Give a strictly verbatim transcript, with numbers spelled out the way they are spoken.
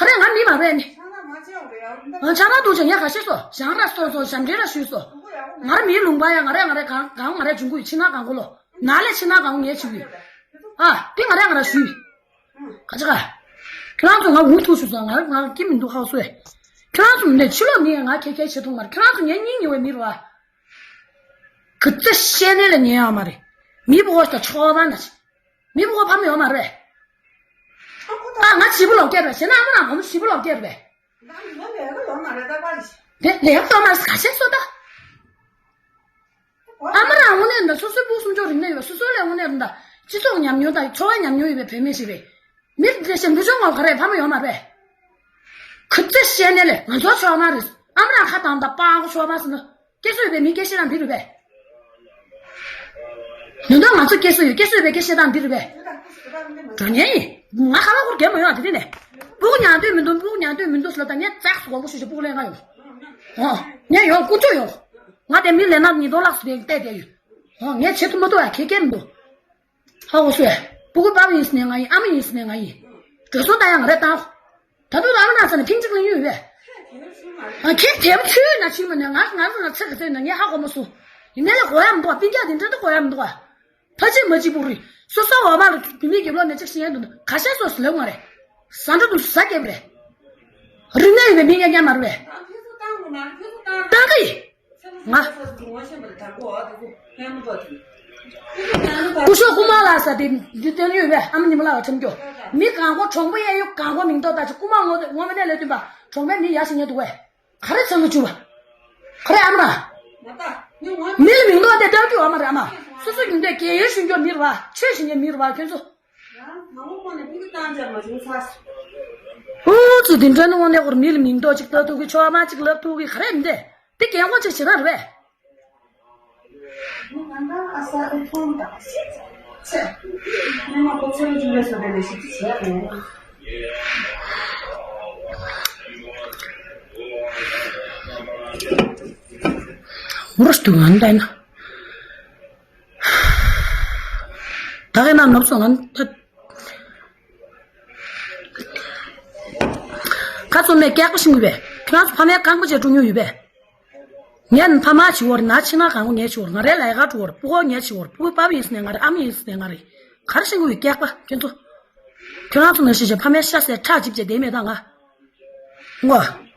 ག་རེ་ང་མི་མ་རེད་ནི། ང་ཆང་རག་འཐུང་བྱས་ངས་ག་ཤེད་སོ། ཞང་ར་སོ་སོ་ཞབས་འདྲེན་ར་ཞུས་སོ། ང་ར་མིའི་ལུང་པ་ཡ། ང་ར་ང་ར་གང་གང་ང་ར་འབྱུང་ཁུངས་ཕྱི་ནང་གང་གོ་ལོ། ན་ལས་ཕྱི་ནང་གང་ངས་བྱེད་ཀྱི་ཡོད། ཨ་དེ་ང་ར་ང་ར་ཞུས། ཁ་ཅིག་ཁྱེད་རང་ཚོ་ང་འུ་ཐུག་ཞུ་སོང་། ང་ང་སྐྱིད་མི་འདུག་ཧའོ་སུའེ། ཁྱེད་རང་ཚོ་མི་འདུག་ཕྱི་ལོགས་མི་ཡ་ང་ཁེ་ཁེ་བྱེད་ཐུབ་མ་རེད། ཁྱེད་རང་ཚོ་ངའི་སྙིང་ཉེ་བའི་མི་རེད་བ། གི་ཙི་བཤད་ནས་ལ་ཉན་ཡོད་མ་རེད། མི་བུ་ཧོ་ཞིག་ད་ཆོག་མ་ན་ཅི། མི་བུ་ཧོ་ཕ་མ་ཡོད་མ་རེད། ཨ་ང་བྱིས་པ་ལོག་སྐྱེས་རེད་བྱས་ན་ཨ་མ་རང་གོམ་བྱིས་པ་ལོག་སྐྱེས་རེད་པས། དེ་ལས་ཡག་ཡོད་མ་རེད་ག་ཤེད་སོ་ད། ཨ་མ་རང་དངོས་གནས་ད་སོ་སོའི་སྤུ་གུ་སུམ་ཅུ་རིག་གནས་ཡོད་པ་སོ་སོ་ལས་དངོས་གནས་ད་སྤྱི་ཚོགས་ཉམས་མྱོང་དང་འཚོ་བ་ཉམས་མྱོང་ཡོད་པའི་བུད་མེད་ཞིག་རེད། མི་དེ་བཞིན་འདུ་ཆུང་ངོ་ག་རེ་ཕ་མ་ཡོད་མ་རེད། གི་ཙི་བཤད་ནས་ལས་ང་ཚོ་ཆོག་མ་རེད། ཨ་མ་རང་ཁ་བཏང་ད་པང་གོ་ཆོག་མ་ཟེར་ན། སྐྱེ་སྲོལ་ཡོད་པའི་མི་སྐད་བཤད་སྟངས་འདི་རེད་པས། ཡོད་ན་ང་ཚོ་སྐྱེ་སྲོལ་ཡོད་སྐྱེ་སྲོལ་ཡོད་པའི་སྐད་བཤད་སྟངས་འདི་རེད་པས། འགྲོ་ཉན་ཡིན། ང་ཁ་བ་ཁུར་རྒྱབ་མ་ཡོང་དེ་རིང་ནས། སྤུ་གུ་ཉར་འདོད་མི་འདུག་སྤུ་གུ་ཉར་འདོད་མི་འདུག་ཟེར་ལབ་ད་ངས་ཙག་སུ་གོག་པོ་ཞུ་ཞུ་སྤུ་གུ་ལེན་ག་ཡོང་། ཨོ། ངས་ཡོང་ཀུན་སྤྱོད་ཡོང་། ང་དེ་མི་ལས་ན་ཉིས་སྟོང་ལགས་སུ་བསྡད་ཡོད། ཨོ་ངས་བྱེད་ཐུབ་མ་ཐུབ་ཡ་ཁེ་ཁེ་མི་འདུག་ཧ་གོ་སོང་ངས། སྤུ་གུ་པ་ཕ་ཡིན་ཟེར་ནས་ང་ཡིན། ཨ་མ་ཡིན་ཟེར་ནས་ང་ཡིན། འགྲོ་སོང་བཏང་ཡ་ང་རེ་བཏང་། ད་དུང་ཨ་མ་ན་ས་ནས་ཐེངས་གཅིག་ལ་ཡོད་པས། ཨ་ཁྱེད་དེབ་ཆུ་ན་ཆིག་མ་ནས་ང་ང་ང་ཚོ་ན་ཚེ་ག་ཚོད་ན་ངས་ཧ་གོ་མ་སོང་། ཡིན་ནའི་ལ་གོ་ཡ་མི་འདུག་པ་སྤུན་ཀྱག་དེ་འདྲ་ད་གོ་ཡ་མི་འདུག་པ། ཕ་ཆེ་མ་གཅིག་པུ་རེད། སོ་སོ་འོ་མ་ལ་བུད་མེད་རྒྱབ་ལོག་ནས་གཅིག་ཤེས་ཡ་འདུག་ན་ག་ཤེད་སོ་ཟི་ལབ་ང་རེད། ཟ་འདྲ་འདུག་ཟ་རྒྱབ་རེད། རིག་གནས་ཡོད་པའི་མི་ཉག་ཉག་མ་རེད་པས། ད་ཕེ་སོ་བཏང་དགོས་མ་རེད་ཕེ་སོ་བཏང་། བཏང་གི་ཡིན། ང་། སྐུ་ཞབས་རྐུ་མ་ལ་ཟ་དེ་འདི་སྟོན་ཡོད་པས་ཨ་མ་ཉི་མ་ལ་བ་ཁྲམ་སྐྱོ། མི་གང་གོ་གྲོང་པ་གཡས་གཡོན་གང་གོ་མིང་ཐོག་ད་ཅི་རྐུ་མ་ངོ་ངོ་མ་གནས་ལས་སྟོན་པ་གྲོང་པའི་མི་ཡ་ཞིག་ཉན་འདུག་པས། ག་རེ་ཚང་གི་བཅུ་བ། ག་རེ་ཨ་མ། མི་ལ་མིང་ཐོག་དེ་ལྟ་རྒྱུ་ཨ་མ་རེད་ཨ་མ། སོ་སོ་ཡིན་དུས་རྒན་ཡོལ་ཞུ་རྒྱུ་མི་རེད་བ་ཆོས་ཞུ་མཁན་མི་རེད་བ་ཁྱོད་ཚོ། ཨོ་ཙི་དེ་འདྲ་ནི་དངོས་གནས་ཁོར་མི་ལ་མིང་འདོགས་ཅིག་ལྟ་ཐུབ་ཀི་ཆོག་མ་ཅིག་ལབ་ཐུབ་ཀི་ག་རེ་མི་འདུག་དེ་རྒན་གོག་ཅིག་བྱེད་སྟངས་རེད་པས། ཨུ་རུ་སུ་ང་འདའ་ན། ད་ག་ན་ནོབ་སོང་ང་ད། ཁ་ཚོ་མས་སྐྱག་པ་ཤིང་ཡོད་པས། ཁྱེད་རང་ཚོ་ཕ་མའི་རྐང་པ་བཅད་འགྲོ་མྱོང་ཡོད་པས། ངས་ཕ་མ་བྱི་བོར་ན་ཕྱི་ནང་གང་གོ་ངས་བྱི་བོར་ང་རའི་ལས་ཀ་འགྲོ་བར་སྤུ་གོ་ངས་བྱི་བོར་སྤུ་གུ་པ་ཕ་ཡིན་ཟེར་ནས་ང་རེད་ཨ་མ་ཡིན་ཟེར་ནས་ང་རེད། ག་རེ་ཤིང་ཡོད་སྐྱག་པ་ཁྱེད་ཚོ། ཁྱེད་རང་ཚོ་ནང་བཞིན་བྱས་ཕ་མའི་ཤ་ཟས་ཁྲག་འཇིབ་བྱས་བསྡད་མེད་ད་ང་། ངོ།